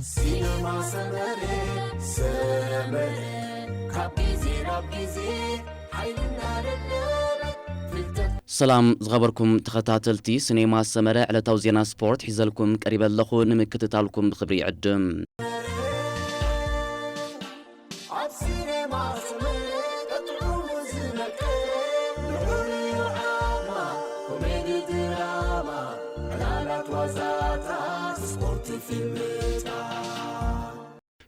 ሲነማ ሰመረ፣ ሰመረ፣ ካብ ግዜ ናብ ግዜ ሓይልና ደደበ፣ ፍልጠት ሰላም ዝኸበርኩም ተኸታተልቲ ሲኔማ ሰመረ፣ ዕለታዊ ዜና ስፖርት ሒዘልኩም ቀሪበ ኣለኹ። ንምክትታልኩም ብኽብሪ ይዕድም። ኣብ ሲኔማ ሰመረ፣ ቀጥዑ ዝመቀ፣ ልዑል ዓማ፣ ኮሜዲ ድራማ፣ ዕላላት ዋዛታት፣ ስፖርት ፊልምታት።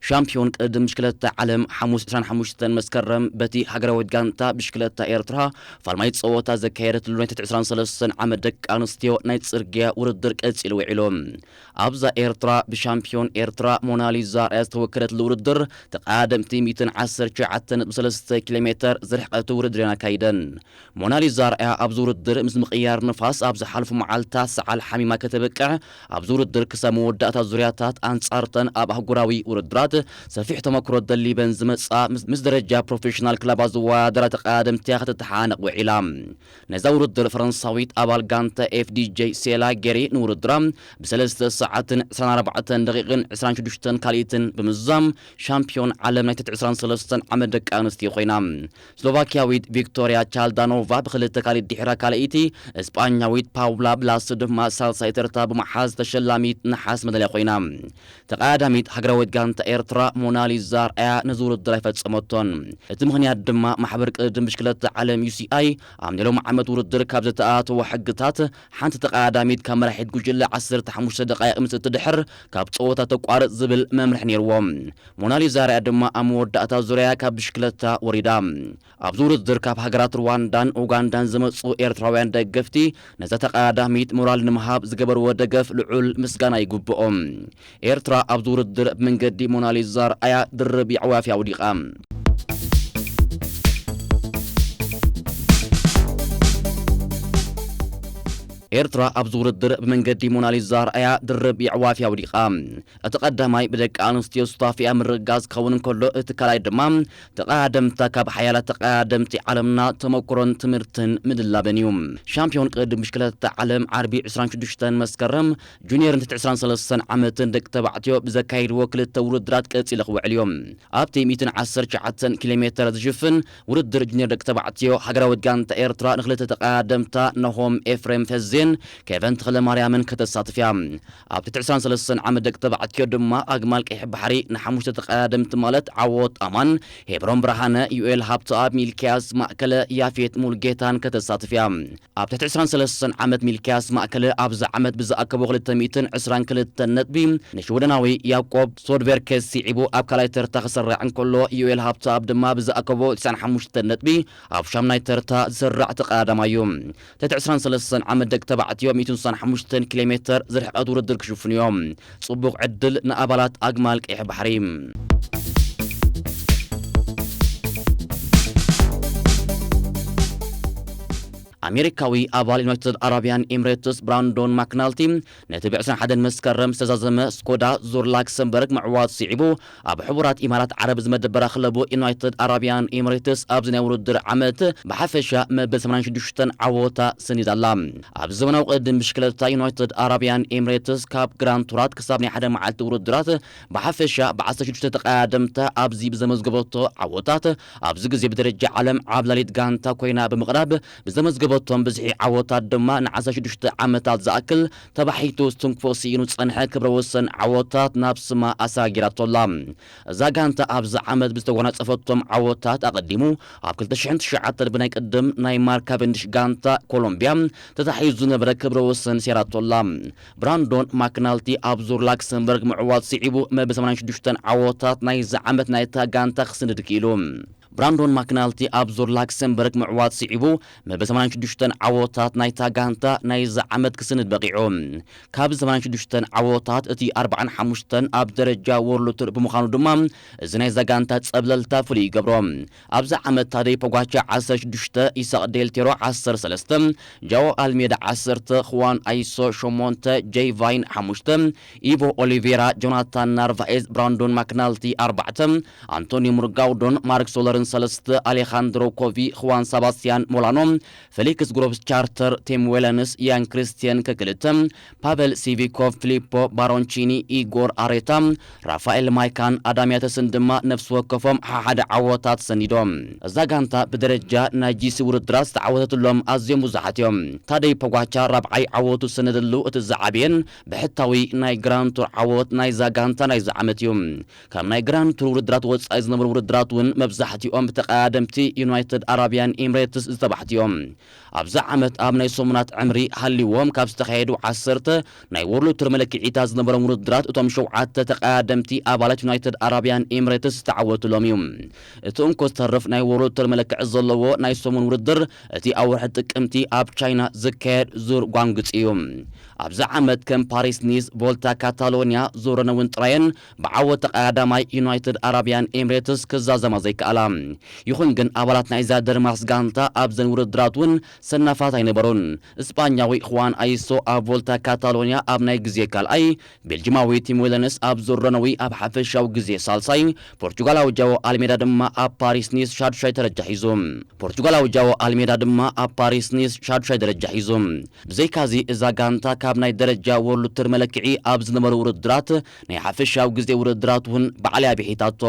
ሻምፒዮን ቅድድም ብሽክለታ ዓለም ሓሙስ ዕስራን ሓሙሽተን መስከረም በቲ ሃገራዊት ጋንታ ብሽክለታ ኤርትራ ፋልማይ ጸወታ ዘካየደትሉ ናይ ትሕቲ ዕስራን ሰለስተን ዓመት ደቂ ኣንስትዮ ናይ ጽርግያ ውድድር ቀጺሉ ውዒሉ። ኣብዛ ኤርትራ ብሻምፒዮን ኤርትራ ሞናሊዛ ኣርኣያ ዝተወከለትሉ ውድድር ተቐዳደምቲ ሚእትን ዓሰርተ ትሽዓተን ነጥቢ ሰለስተ ኪሎ ሜተር ዝርሕቀት ውድድር እየን ኣካይደን። ሞናሊዛ ኣርኣያ ኣብዚ ውድድር ምስ ምቕያር ንፋስ ኣብ ዝሓልፉ መዓልታት ሰዓል ሓሚማ ከተብቅዕ፣ ኣብዚ ውድድር ክሳብ መወዳእታ ዙርያታት ኣንጻርተን ኣብ ኣህጉራዊ ውድድራት ሰፊሕ ተመክሮ ደሊበን ዝመጻ ምስ፣ ምስ ደረጃ ፕሮፌሽናል ክለባት ዝወዳደራ ተቐዳደምቲ እያ ክትተሓነቕ ውዒላ። ነዛ ውድድር ፈረንሳዊት ኣባል ጋንታ ኤፍ ዲ ጄ ሴላ ጌሪ ንውድድራ ብሰለስተ ሰዓትን ዕስራን ኣርባዕተን ደቂቕን ዕስራን ሽዱሽተን ካልኢትን ብምዝዛም ሻምፒዮን ዓለም ናይ ትሕቲ ዕስራን ሰለስተን ዓመት ደቂ ኣንስትዮ ኮይና። ስሎቫኪያዊት ቪክቶሪያ ቻልዳኖቫ ብክልተ ካልኢት ድሒራ ካልኣይቲ፣ እስጳኛዊት ፓውላ ብላስ ድማ ሳልሳይ ተርታ ብምሓዝ ተሸላሚት ነሓስ መዳልያ ኮይና። ተቐዳዳሚት ሃገራዊት ጋንታ ኤርትራ ሞናሊዛ ኣርኣያ ነዚ ውድድር ኣይፈጸመቶን። እቲ ምኽንያት ድማ ማሕበር ቅድድም ብሽክለታ ዓለም ዩ ሲ ኣይ ኣብ ናይ ሎሚ ዓመት ውድድር ካብ ዝተኣተወ ሕግታት ሓንቲ ተቐዳዳሚት ካብ መራሒት ጉጅለ ዓሰርተ ሓሙሽተ ደቃይቕ ምስ እትድሕር ካብ ጸወታ ተቋርጽ ዝብል መምርሒ ነይርዎ። ሞናሊዛ ኣርኣያ ድማ ኣብ መወዳእታ ዙርያ ካብ ብሽክለታ ወሪዳ። ኣብዚ ውድድር ካብ ሃገራት ሩዋንዳን ኡጋንዳን ዝመጹ ኤርትራውያን ደገፍቲ ነዛ ተቐዳዳሚት ሞራል ንምሃብ ዝገበርዎ ደገፍ ልዑል ምስጋና ይግብኦም። ኤርትራ ኣብዚ ውድድር ብመንገዲ ሞናሊዛ ኣርኣያ ድርብ የዕዋፍ ኣውዲቓ። ኤርትራ ኣብዚ ውድድር ብመንገዲ ሞናሊዛ ኣርኣያ ድርብ የዕዋፍ ኣውዲቓ። እቲ ቀዳማይ ብደቂ ኣንስትዮ ሱታፌኣ ምርግጋጽ ክኸውን እንከሎ፣ እቲ ካልኣይ ድማ ተቐዳደምታ ካብ ሓያላት ተቐዳደምቲ ዓለምና ተመክሮን ትምህርትን ምድላበን እዩ። ሻምፒዮን ቅድድም ብሽክለታ ዓለም ዓርቢ ዕስራን ሽዱሽተን መስከረም ጁኒየርን ትሕቲ ዕስራን ሰለስተን ዓመትን ደቂ ተባዕትዮ ብዘካይድዎ ክልተ ውድድራት ቀጺሉ ክውዕል እዩ። ኣብቲ ሚእትን ዓሰርተ ትሽዓተን ኪሎ ሜተር ዝሽፍን ውድድር ጁኒየር ደቂ ተባዕትዮ ሃገራዊት ጋንታ ኤርትራ ንክልተ ተቐዳደምታ ናሆም ኤፍሬም ፈዜን ኬቨን ተኽለማርያምን ከተሳትፍ እያ። ኣብ ትሕቲ ዕስራን ሰለስተን ዓመት ደቂ ተባዕትዮ ድማ ኣግማል ቀይሕ ባሕሪ ንሓሙሽተ ተቐዳደምቲ ማለት ዓወት ኣማን፣ ሄብሮም ብርሃነ፣ ዩኤል ሃብተኣብ፣ ሚልክያስ ማእከለ፣ ያፌት ሙልጌታን ከተሳትፍ እያ። ኣብ ትሕቲ ዕስራን ሰለስተን ዓመት ሚልክያስ ማእከለ ኣብዚ ዓመት ብዝኣከቦ ክልተ ሚእትን ዕስራን ክልተን ነጥቢ ንሽወደናዊ ያዕቆብ ሶድቨርከስ ስዒቡ ኣብ ካልኣይ ተርታ ክስራዕ እንከሎ፣ ዩኤል ሃብተኣብ ድማ ብዝኣከቦ ትስዓን ሓሙሽተን ነጥቢ ኣብ ሻምናይ ተርታ ዝስራዕ ተቐዳዳማይ እዩ። ትሕቲ ዕስራን ሰለስተን ዓመት ደቂ ተባዕትዮ ሚእትን ስሳን ሓሙሽተን ኪሎ ሜተር ዝርሕቀት ውድድር ክሽፍኑ እዮም። ጽቡቕ ዕድል ንኣባላት ኣግማል ቀይሕ ባሕሪ። ኣሜሪካዊ ኣባል ዩናይትድ ኣረብያን ኤምሬትስ ብራንዶን ማክናልቲ ነቲ ብ ዕስራን ሓደን መስከረም ዝተዛዘመ ስኮዳ ዙር ላክሰምበርግ ምዕዋት ስዒቡ ኣብ ሕቡራት ኢማራት ዓረብ ዝመደበራ ክለቡ ዩናይትድ ኣረብያን ኤምሬትስ ኣብዚ ናይ ውድድር ዓመት ብሓፈሻ መበል ሰማንያን ሽዱሽተን ዓወታ ሰኒዳ ኣላ። ኣብ ዘመናዊ ቅድድም ብሽክለታ ዩናይትድ ኣረብያን ኤምሬትስ ካብ ግራንድ ቱራት ክሳብ ናይ ሓደ መዓልቲ ውድድራት ብሓፈሻ ብ ዓሰርተ ሽዱሽተ ተቐዳደምታ ኣብዚ ብዘመዝገበቶ ዓወታት ኣብዚ ግዜ ብደረጃ ዓለም ዓብላሊት ጋንታ ኮይና ብምቕራብ ብዘመዝገበቶም ብዝሒ ዓወታት ድማ ን ዓሰርተ ሽዱሽተ ዓመታት ዝኣክል ተባሒቱ ዝትንክፎ ስኢኑ ዝጸንሐ ክብረ ወሰን ዓወታት ናብ ስማ ኣሰጋጊራቶ ኣላ። እዛ ጋንታ ኣብዚ ዓመት ብዝተጓናጸፈቶም ዓወታት ኣቐዲሙ ኣብ ክልተ ሽሕን ትሽዓተን ብናይ ቅድም ናይ ማርክ ካቨንዲሽ ጋንታ ኮሎምብያ ተታሒዙ ዝነበረ ክብረ ወሰን ሴራቶ ኣላ። ብራንዶን ማክናልቲ ኣብ ዙር ላክሰምበርግ ምዕዋት ስዒቡ መበል ሰማንያን ሽዱሽተን ዓወታት ናይዚ ዓመት ናይታ ጋንታ ክስንድ ክኢሉ። ብራንዶን ማክናልቲ ኣብ ዙር ላክሰምበርግ ምዕዋት ስዒቡ መበል ሰማንያን ሽዱሽተን ዓወታት ናይታ ጋንታ ናይዚ ዓመት ክስንድ በቒዑ። ካብ ሰማንያን ሽዱሽተን ዓወታት እቲ ኣርባዓን ሓሙሽተን ኣብ ደረጃ ወርልድ ቱር ብምዃኑ ድማ እዚ ናይዛ ጋንታ ጸብለልታ ፍሉይ ይገብሮ። ኣብዚ ዓመት ታደይ ፖጋቻ ዓሰርተ ሽዱሽተ፣ ኢሳቕ ዴል ቴሮ ዓሰርተ ሰለስተ፣ ጃኦ ኣልሜዳ ዓሰርተ፣ ኹዋን ኣይሶ ሸሞንተ፣ ጄይ ቫይን ሓሙሽተ፣ ኢቮ ኦሊቬራ፣ ጆናታን ናርቫኤዝ፣ ብራንዶን ማክናልቲ ኣርባዕተ፣ ኣንቶኒ ሙርጋውዶን ማርክ ሶለርን ሰለስተ፣ ኣሌኻንድሮ ኮቪ፣ ኹዋን ሰባስቲያን ሞላኖ፣ ፌሊክስ ግሮስ ቻርተር፣ ቲም ዌለንስ፣ ያን ክሪስቲየን፣ ከክልተ፣ ፓቨል ሲቪኮቭ፣ ፊሊፖ ባሮንቺኒ፣ ኢጎር ኣሬታ፣ ራፋኤል ማይካን ኣዳም ያተስን ድማ ነፍሲ ወከፎም ሓሓደ ዓወታት ሰኒዶም። እዛ ጋንታ ብደረጃ ናይ ጂሲ ውድድራት ዝተዓወተትሎም ኣዝዮም ብዙሓት እዮም። ታደይ ፖጋቻ ራብዓይ ዓወቱ ዝሰነደሉ እቲ ዝዓበየን ብሕታዊ ናይ ግራንድ ቱር ዓወት ናይዛ ጋንታ ናይዚ ዓመት እዩ። ካብ ናይ ግራንድ ቱር ውድድራት ወጻኢ ዝነበሩ ውድድራት እውን መብዛሕትኦም ብተቐዳደምቲ ዩናይትድ ኣረቢያን ኤምሬትስ ዝተባሕቱ እዮም። ኣብዚ ዓመት ኣብ ናይ ሰሙናት ዕምሪ ሃልይዎም ካብ ዝተኻየዱ ዓሰርተ ናይ ወርልድ ቱር መለክዒታት ዝነበሮም ውድድራት እቶም ሸውዓተ ተቐዳደምቲ ኣባላት ዩናይትድ ኣረቢያን ኤምሬትስ ዝተዓወቱሎም እዩ። እቲ እንኮ ዝተርፍ ናይ ወርልድ ቱር መለክዒ ዘለዎ ናይ ሰሙን ውድድር እቲ ኣብ ወርሒ ጥቅምቲ ኣብ ቻይና ዝካየድ ዙር ጓንግጺ እዩ። ኣብዚ ዓመት ከም ፓሪስ ኒስ፣ ቮልታ ካታሎኒያ፣ ዙር ረነውን ጥራየን ብዓወት ተቐዳዳማይ ዩናይትድ ኣረቢያን ኤምሬትስ ክዛዘማ ዘይከኣላ። ይኹን ግን ኣባላት ናይዛ ደርማስ ጋንታ ኣብዘን ውድድራት እውን ሰናፋት ኣይነበሩን። እስጳኛዊ ኹዋን ኣይሶ ኣብ ቮልታ ካታሎኒያ ኣብ ናይ ግዜ ካልኣይ፣ ቤልጂማዊ ቲም ዌለንስ ኣብ ዙር ረነዊ ኣብ ሓፈሻዊ ግዜ ሳልሳይ፣ ፖርቹጋላዊ ጃዎ ኣልሜዳ ድማ ኣብ ፓሪስ ኒስ ሻዱሻይ ደረጃ ሒዙ። ፖርቹጋላዊ ጃዎ ኣልሜዳ ድማ ኣብ ፓሪስ ኒስ ሻዱሻይ ደረጃ ሒዙ። ብዘይካዚ እዛ ጋንታ ካብ ናይ ደረጃ ወርልድ ቱር መለክዒ ኣብ ዝነበሩ ውድድራት ናይ ሓፈሻዊ ግዜ ውድድራት እውን ባዕለያ ብሒታቶ።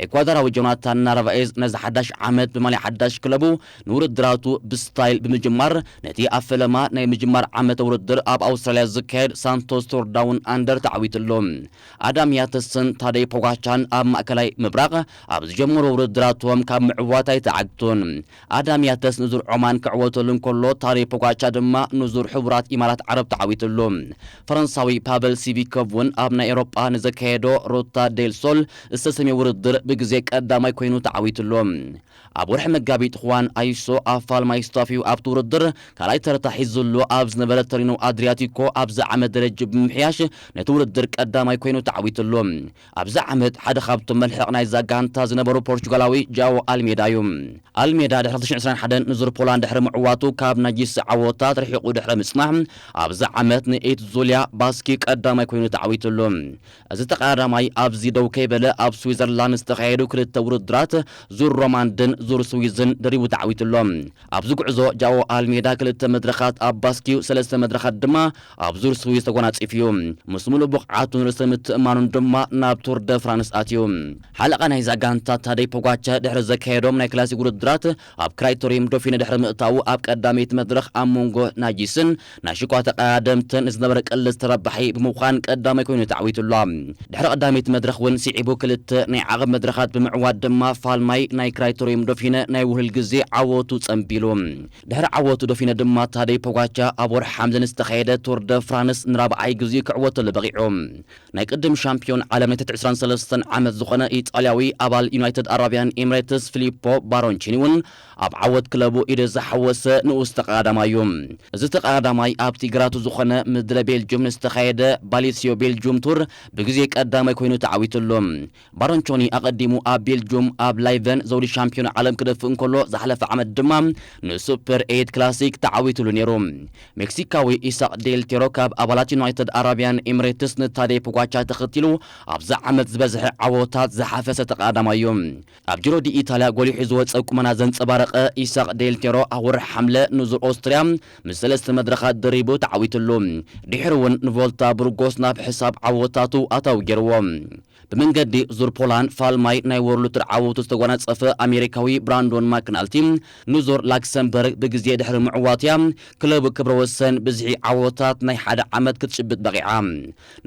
ኤኳዶራዊ ጆናታን ናርቫኤዝ ነዚ ሓዳሽ ዓመት ብማልያ ሓዳሽ ክለቡ ንውድድራቱ ብስታይል ብምጅማር ነቲ ኣብ ፈለማ ናይ ምጅማር ዓመተ ውድድር ኣብ ኣውስትራልያ ዝካየድ ሳንቶስ ቱር ዳውን ኣንደር ተዓዊትሉ። ኣዳም ያተስን ታደይ ፖጋቻን ኣብ ማእከላይ ምብራቕ ኣብ ዝጀመሩ ውድድራቶም ካብ ምዕዋት ኣይተዓግቱን። ኣዳም ያተስ ንዙር ዖማን ክዕወተሉ እንከሎ ታደይ ፖጋቻ ድማ ንዙር ሕቡራት ኢማራት ዓረብ ተዓዊትሉ። ፈረንሳዊ ፓቨል ሲቪኮቭ እውን ኣብ ናይ ኤሮጳ ንዘካየዶ ሩታ ዴል ሶል ዝተሰምየ ውድድር ብግዜ ቀዳማይ ኮይኑ ተዓዊትሉ። ኣብ ወርሒ መጋቢት ኹዋን ኣይሶ ኣብ ፋልማይ ስታፊው ኣብቲ ውድድር ካልኣይ ተርታ ሒዙሉ ኣብ ዝነበረ ተሪኖ ኣድሪያቲኮ ኣብዚ ዓመት ደረጃ ብምሕያሽ ነቲ ውድድር ቀዳማይ ኮይኑ ተዓዊትሉ። ኣብዚ ዓመት ሓደ ካብቶም መልሕቕ ናይዛ ጋንታ ዝነበሩ ፖርቹጋላዊ ጃዎ ኣልሜዳ እዩ። ኣልሜዳ ድሕሪ ክልተ ሽሕን ዕስራን ሓደን ንዙር ፖላንድ ድሕሪ ምዕዋቱ ካብ ናይ ጂሲ ዓወታት ርሒቑ ድሕሪ ምጽናሕ ኣብዚ ዓመት ንኤት ዙልያ ባስኪ ቀዳማይ ኮይኑ ተዓዊትሉ። እዚ ተቐዳዳማይ ኣብዚ ደው ከይበለ ኣብ ስዊዘርላንድ ዝተኻየዱ ክልተ ውድድራት ዙር ሮማንድን ዙር ስዊዝን ደሪቡ ተዓዊትሎም። ኣብዚ ጉዕዞ ጃኦ ኣልሜዳ ክልተ መድረኻት ኣብ ባስኪው ሰለስተ መድረኻት ድማ ኣብ ዙር ስዊዝ ተጎናጺፉ እዩ። ምስ ምሉእ ብቕዓቱን ርእሰ ምትእማኑን ድማ ናብ ቱር ደ ፍራንስ ኣትዩ። ሓለቓ ናይዛ ጋንታ ታደይ ፖጋቻ ድሕሪ ዘካየዶም ናይ ክላሲክ ውድድራት ኣብ ክራይቶሪየም ዶፊነ ድሕሪ ምእታዉ ኣብ ቀዳመይቲ መድረኽ ኣብ መንጎ ናጂስን ናሽኳ ተቐዳደምትን ዝነበረ ቅልስ ተረባሒ ብምዃን ቀዳማይ ኮይኑ ተዓዊቱ ኣሎ። ድሕሪ ቀዳመይቲ መድረኽ እውን ስዒቡ ክልተ ናይ ዓቐብ መድረኻት ብምዕዋት ድማ ፋልማይ ናይ ክራይቶሪየም ዶፊነ ናይ ውህል ግዜ ዓወቱ ጸንቢሉ። ድሕሪ ዓወቱ ዶፊነ ድማ ታደይ ፖጋቻ ኣብ ወርሒ ሓምለ ንዝተኻየደ ቱር ደ ፍራንስ ንራብዓይ ግዜ ክዕወተሉ በቒዑ። ናይ ቅድም ሻምፒዮን ዓለም ናይ ትሕቲ ዕስራን ሰለስተን ዓመት ዝኾነ ኢጣልያዊ ኣባል ዩናይትድ ኣረቢያን ኤምሬትስ ፊሊፖ ባሮንቺኒ እውን ኣብ ዓወት ክለቡ ኢደ ዝሓወሰ ንኡስ ተቐዳዳማይ እዩ። እዚ ተቐዳዳማይ ኣብቲ ግራቱ ዝኾነ ምድረ ቤልጅዩም ንዝተኻየደ ባሊሲዮ ቤልጅዩም ቱር ብግዜ ቀዳማይ ኮይኑ ተዓዊትሉ። ባሮንቾኒ ኣቐዲሙ ኣብ ቤልጅዩም ኣብ ላይቨን ዘውዲ ሻምፒዮን ዓለም ክደፍእ እንከሎ ዝሓለፈ ዓመት ድማ ንሱፐር ኤይት ክላሲክ ተዓዊትሉ ነይሩ። ሜክሲካዊ ኢሳቅ ዴል ቴሮ ካብ ኣባላት ዩናይትድ ኣረቢያን ኤምሬትስ ንታደይ ፖጋቻ ተኸቲሉ ኣብዚ ዓመት ዝበዝሐ ዓወታት ዝሓፈሰ ተቐዳዳማይ እዩ። ኣብ ጂሮ ዲ ኢታልያ ጎሊሑ ዝወፀ ቁመና ዘንፀባረቐ ኢሳቅ ዴል ቴሮ ኣብ ወርሒ ሓምለ ንዙር ኦስትርያ ምስ ሰለስተ መድረኻት ደሪቡ ተዓዊትሉ። ድሕሪ እውን ንቮልታ ብርጎስ ናብ ሕሳብ ዓወታቱ ኣታዊ ገይርዎ። ብመንገዲ ዙር ፖላንድ ፋልማይ ናይ ወርልድ ቱር ዓወቱ ዝተጓናጸፈ ኣሜሪካዊ ብራንዶን ማክናልቲ ንዙር ላክሰምበርግ ብግዜ ድሕሪ ምዕዋትያ ክለቡ ክብረ ወሰን ብዝሒ ዓወታት ናይ ሓደ ዓመት ክትጭብጥ በቒዓ።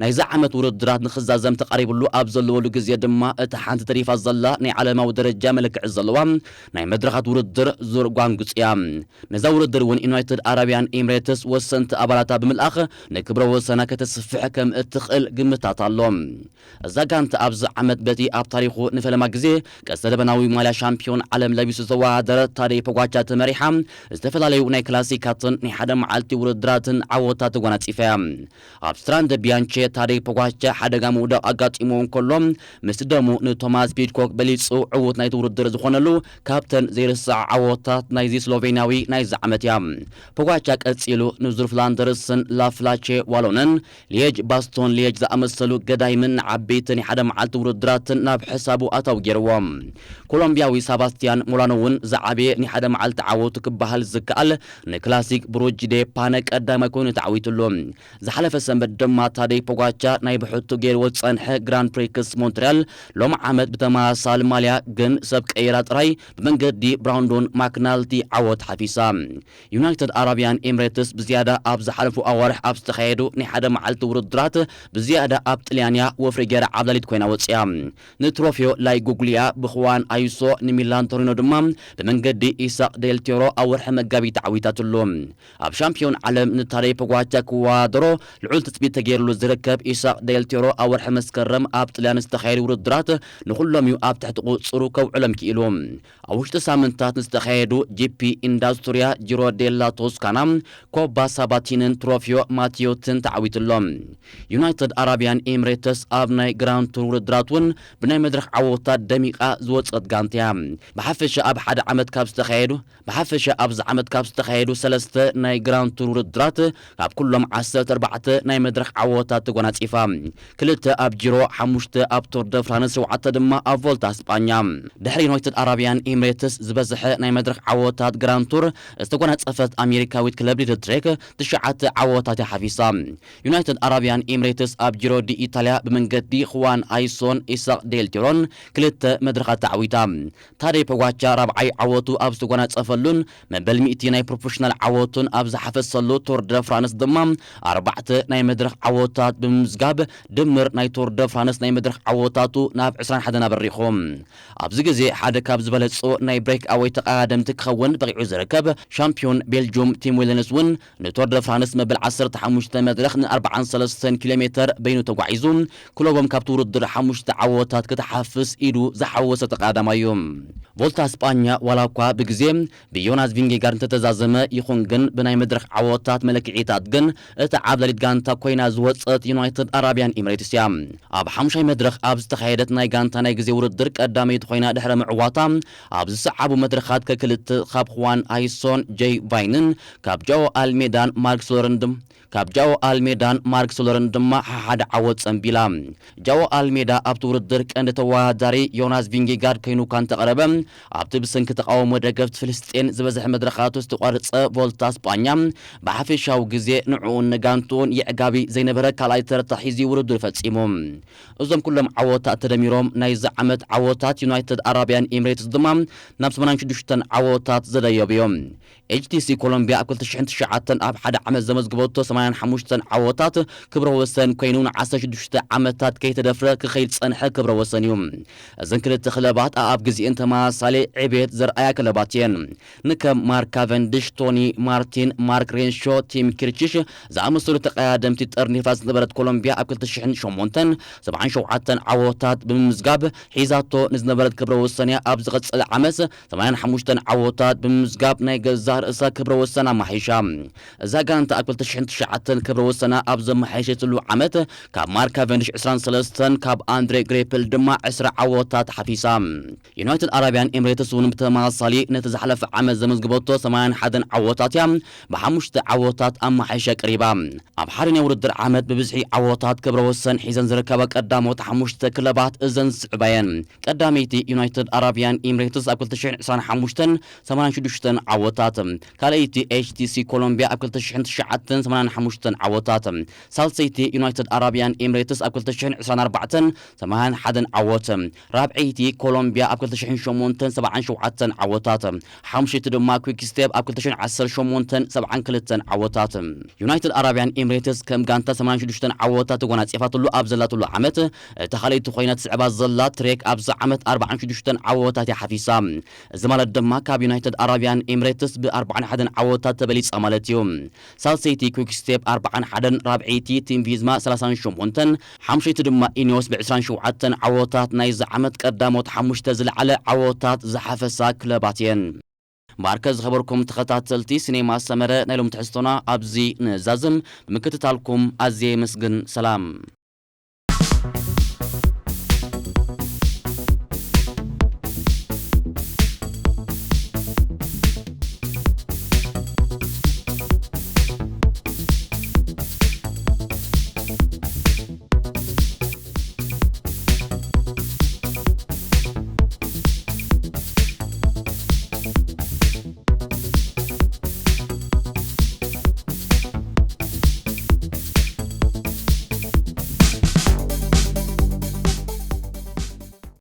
ናይዚ ዓመት ውድድራት ንኽዛዘም ተቓሪብሉ ኣብ ዘለወሉ ግዜ ድማ እታ ሓንቲ ተሪፋ ዘላ ናይ ዓለማዊ ደረጃ መለክዒ ዘለዋ ናይ መድረኻት ውድድር ዙር ጓንጉጽ እያ። ነዛ ውድድር እውን ዩናይትድ ኣረቢያን ኤምሬትስ ወሰንቲ ኣባላታ ብምልኣኽ ንክብረ ወሰና ከተስፍሕ ከም እትኽእል ግምታት ኣሎ። እዛ ጋንታ ኣብዚ ዓመት በቲ ኣብ ታሪኹ ንፈለማ ግዜ ቀስተ ደበናዊ ማልያ ሻምፒዮን ዓለም ለቢሱ ዝተወዳደረ ታደይ ፖጋቻ ተመሪሓ ዝተፈላለዩ ናይ ክላሲካትን ናይ ሓደ መዓልቲ ውድድራትን ዓወታት ተጓናጺፋ እያ። ኣብ ስትራንደ ቢያንቼ ታደይ ፖጋቻ ሓደጋ ምውዳቕ ኣጋጢሞ እንከሎ ምስ ደሙ ንቶማስ ፒድኮክ በሊጹ ዕዉት ናይቲ ውድድር ዝኾነሉ ካብተን ዘይርሳዕ ዓወታት ናይዚ ስሎቬንያዊ ናይዚ ዓመት እያ። ፖጋቻ ቀጺሉ ንዙር ፍላንደርስ ን ላፍላቼ ዋሎንን ሊየጅ ባስቶን ሊየጅ ዝኣመሰሉ ገዳይምን ንዓበይትን ናይ ሓደ መዓልቲ ውድድራትን ናብ ሕሳቡ ኣታዊ ገይርዎም። ኮሎምቢያዊ ሳባስቲያን ሞላኖ እውን ዝዓበየ ናይ ሓደ መዓልቲ ዓወቱ ክበሃል ዝከኣል ንክላሲክ ብሩጅ ዴ ፓነ ቀዳማይ ኮይኑ ተዓዊትሉ። ዝሓለፈ ሰንበት ድማ ታደይ ፖጋቻ ናይ ብሕቱ ገይርዎ ዝጸንሐ ግራንድ ፕሪክስ ሞንትሪያል ሎም ዓመት ብተመሳሳሊ ማልያ ግን ሰብ ቀይራ ጥራይ ብመንገዲ ብራውንዶን ማክናልቲ ዓወት ሓፊሳ። ዩናይትድ ኣረብያን ኤምሬትስ ብዝያዳ ኣብ ዝሓለፉ ኣዋርሕ ኣብ ዝተኻየዱ ናይ ሓደ መዓልቲ ውድድራት ብዝያዳ ኣብ ጥልያንያ ወፍሪ ገይራ ዓብላሊት ኮይና ወፅያ። ንትሮፊዮ ላይ ጉግሊያ ብኽዋን ኣይሶ ንሚላን ቶሪኖ ድማ ብመንገዲ ኢሳቅ ዴል ቴሮ ኣብ ወርሒ መጋቢት ተዓዊታትሉ። ኣብ ሻምፒዮን ዓለም ንታደይ ፖጋቻ ክወዳደሮ ልዑል ትፅቢት ተገይርሉ ዝርከብ ኢሳቅ ዴል ቴሮ ኣብ ወርሒ መስከረም ኣብ ጥልያን ዝተኻየዱ ውድድራት ንኹሎም እዩ ኣብ ትሕቲ ቁፅሩ ከውዕሎም ክኢሉ። ኣብ ውሽጢ ሳምንታት ንዝተኻየዱ ጂፒ ኢንዳስትሪያ፣ ጂሮ ዴላ ቶስካና፣ ኮባ ሳባቲንን ትሮፊዮ ማቲዮትን ተዓዊትሎም። ዩናይትድ ኣረብያን ኤምሬትስ ኣብ ናይ ግራንድ ቱር ውድድራት እውን ብናይ መድረኽ ዓወታት ደሚቓ ዝወፀት ጋንታ እያ። ብሓፈሻ ኣብ ሓደ ዓመት ካብ ዝተኻየዱ ብሓፈሻ ኣብዚ ዓመት ካብ ዝተኻየዱ ሰለስተ ናይ ግራንድ ቱር ውድድራት ካብ ኩሎም ዓሰርተ ኣርባዕተ ናይ መድረኽ ዓወታት ተጎናፂፋ። ክልተ ኣብ ጂሮ፣ ሓሙሽተ ኣብ ቶር ደ ፍራንስ፣ ሸውዓተ ድማ ኣብ ቮልታ ስጳኛ። ድሕሪ ዩናይትድ ኣረብያን ኤምሬትስ ዝበዝሐ ናይ መድረኽ ዓወታት ግራንድ ቱር ዝተጎናፀፈት ኣሜሪካዊት ክለብ ሊድል ትሬክ ትሽዓተ ዓወታት እያ ሓፊሳ። ዩናይትድ ኣረብያን ኤምሬትስ ኣብ ጂሮ ዲ ኢታልያ ብመንገዲ ኹዋን ኣይሶን ኢሳቅ ዴል ቴሮን ክልተ መድረኻት ተዓዊታ። ታደይ ፖጋቻ ራብዓይ ዓወቱ ኣብ ዝተጎናጸፈሉን መበል ሚእቲ ናይ ፕሮፌሽናል ዓወቱን ኣብ ዝሓፈሰሉ ቶር ደ ፍራንስ ድማ ኣርባዕተ ናይ መድረኽ ዓወታት ብምምዝጋብ ድምር ናይ ቶር ደ ፍራንስ ናይ መድረኽ ዓወታቱ ናብ ዕስራን ሓደን ኣበሪኹ። ኣብዚ ግዜ ሓደ ካብ ዝበለጹ ናይ ብሬክ ኣወይ ተቐዳደምቲ ክኸውን በቒዑ ዝርከብ ሻምፒዮን ቤልጁም ቲም ዊለንስ እውን ንቶር ደ ፍራንስ መበል ዓሰርተ ሓሙሽተ መድረኽ ን ኣርባዓን ሰለስተን ኪሎ ሜተር በይኑ ተጓዒዙ ክለቦም ካብቲ ውድድር ሓሙሽተ ዓወታት ክትሓፍስ ኢዱ ዝሓወሰ ተቐዳዳማይ እዩ። ቮልታ ስጳኛ ዋላ እኳ ብግዜ ብዮናስ ቪንጌጋርድ እንተተዛዘመ ይኹን ግን ብናይ መድረኽ ዓወታት መለክዒታት ግን እታ ዓብላሊት ጋንታ ኮይና ዝወጸት ዩናይትድ ኣረብያን ኤምሬትስ እያ። ኣብ ሓሙሻይ መድረኽ ኣብ ዝተኻየደት ናይ ጋንታ ናይ ግዜ ውድድር ቀዳመይቲ ኮይና ድሕሪ ምዕዋታ ኣብ ዝሰዓቡ መድረኻት ከክልተ ካብ ኹዋን ኣይሶን ጀይ ቫይንን ካብ ጃኦ ኣልሜዳን ማርክ ሶለርን ድም ካብ ጃኦ ኣልሜዳን ማርክ ሶለርን ድማ ሓሓደ ዓወት ጸንቢላ። ጃኦ ኣልሜዳ ኣብቲ ውድድር ቀንዲ ተወዳዳሪ ዮናስ ቪንጌጋርድ ኮይኑ እኳ እንተቐረበ ኣብቲ ብሰንኪ ተቃውሞ ደገፍቲ ፍልስጤን ዝበዝሐ መድረኻቱ ዝተቋርጸ ቮልታ ስጳኛ ብሓፈሻዊ ግዜ ንዕኡን ንጋንትኡን የዕጋቢ ዘይነበረ ካልኣይ ተርታ ሒዙ ውድድር ፈጺሙ። እዞም ኩሎም ዓወታት ተደሚሮም ናይዚ ዓመት ዓወታት ዩናይትድ ኣረብያን ኤምሬትስ ድማ ናብ ሰማንያን ሽዱሽተን ዓወታት ዘደየቡ እዮም። ኤች ቲ ሲ ኮሎምቢያ ኣብ ክልተ ሽሕን ትሽዓተን ኣብ ሓደ ዓመት ዘመዝግበቶ ሰማንያን ሓሙሽተን ዓወታት ክብረ ወሰን ኮይኑ ንዓሰርተ ሽዱሽተ ዓመታት ከይተደፍረ ክኸይድ ዝጸንሐ ክብረ ወሰን እዩ። እዘን ክልተ ክለባት ኣብ ግዜኤን ተመሳሳሊ ዕቤት ዘርኣያ ክለባት እየን። ንከም ማርክ ካቨንድሽ፣ ቶኒ ማርቲን፣ ማርክ ሬንሾ፣ ቲም ኪርችሽ ዝኣመሰሉ ተቐዳደምቲ ጠርኒፋ ዝነበረት ኮሎምቢያ ኣብ ክልተ ሽሕን ሸሞንተን ሰብዓን ሸውዓተን ዓወታት ብምምዝጋብ ሒዛቶ ንዝነበረት ክብረ ወሰን እያ ኣብ ዝቐጸለ ዓመት ሰማንያን ሓሙሽተን ዓወታት ብምምዝጋብ ናይ ገዛእ ርእሳ ክብረ ወሰን ኣማሒሻ። እዛ ጋንታ ኣብ ክልተ ሽሕን ትሽዓተን ክብረ ወሰና ኣብ ዘመሓየሸትሉ ዓመት ካብ ማርክ ካቨንድሽ ዕስራን ሰለስተን ካብ ኣንድሬ ግሬፕል ድማ ዕስራ ዓወታት ሓፊሳ። ዩናይትድ ኣረብያን ኤምሬትስ እውን ብተመሳሳሊ ነቲ ዝሓለፈ ዓመት ዘመዝግበቶ ሰማንያን ሓደን ዓወታት እያ ብሓሙሽተ ዓወታት ኣማሓይሻ ቀሪባ። ኣብ ሓደ ናይ ውድድር ዓመት ብብዝሒ ዓወታት ክብረ ወሰን ሒዘን ዝርከባ ቀዳሞት ሓሙሽተ ክለባት እዘን ዝስዕባ እየን። ቀዳመይቲ ዩናይትድ ኣረብያን ኤምሬትስ ኣብ ክልተ ሽሕን ዕስራን ሓሙሽተን ሰማንያን ሽዱሽተን ዓወታት፣ ካልኣይቲ ኤች ቲ ሲ ኮሎምቢያ ኣብ ክልተ ሽሕን ትሽዓተን ሰማንያን ሓሙሽተን ዓወታት፣ ሳልሰይቲ ዩናይትድ ኣረብያን ኤምሬትስ ኣብ ክልተ ሽሕን ዕስራን ኣርባዕተን ሰማንያን ሓደን ዓወት፣ ራብዐይቲ ኮሎምቢያ ኣብ ክልተ ሽሕን ሸሞንተን ሰብዓን ሸውዓተን ዓወታት፣ ሓሙሸይቲ ድማ ኩክ ስቴፕ ኣብ ክልተ ሽሕን ዓሰርተ ሸሞንተን ሰብዓን ክልተን ዓወታት። ዩናይትድ ኣረብያን ኤምሬትስ ከም ጋንታ ሰማንያን ሽዱሽተን ዓወታት ተጎናጺፋትሉ ኣብ ዘላትሉ ዓመት እታ ካልኣይቲ ኮይና ትስዕባ ዘላ ትሬክ ኣብዚ ዓመት ኣርባዓን ሽዱሽተን ዓወታት እያ ሓፊሳ። እዚ ማለት ድማ ካብ ዩናይትድ ኣረብያን ኤምሬትስ ብ ኣርባዓን ሓደን ዓወታት ተበሊጻ ማለት እዩ። ሳልሰይቲ ኩክ ስቴፕ ኣርባዓን ሓደን፣ ራብዐይቲ ቲም ቪዝማ ሰላሳን ሸሞንተን፣ ሓሙሸይቲ ድማ ኢኒዮስ ብ ዕስራን ሸውዓተን ዓወታት ናይዚ ዓመት ቀዳሞት ሓሙሽተ ዝለዓለ ዓወታት ዝሓፈሳ ክለባት እየን። እምበኣርከ ዝኸበርኩም ተኸታተልቲ ሲኔማ ሰመረ ናይ ሎም ትሕዝቶና ኣብዚ ንዛዝም። ብምክትታልኩም ኣዝየ የመስግን። ሰላም።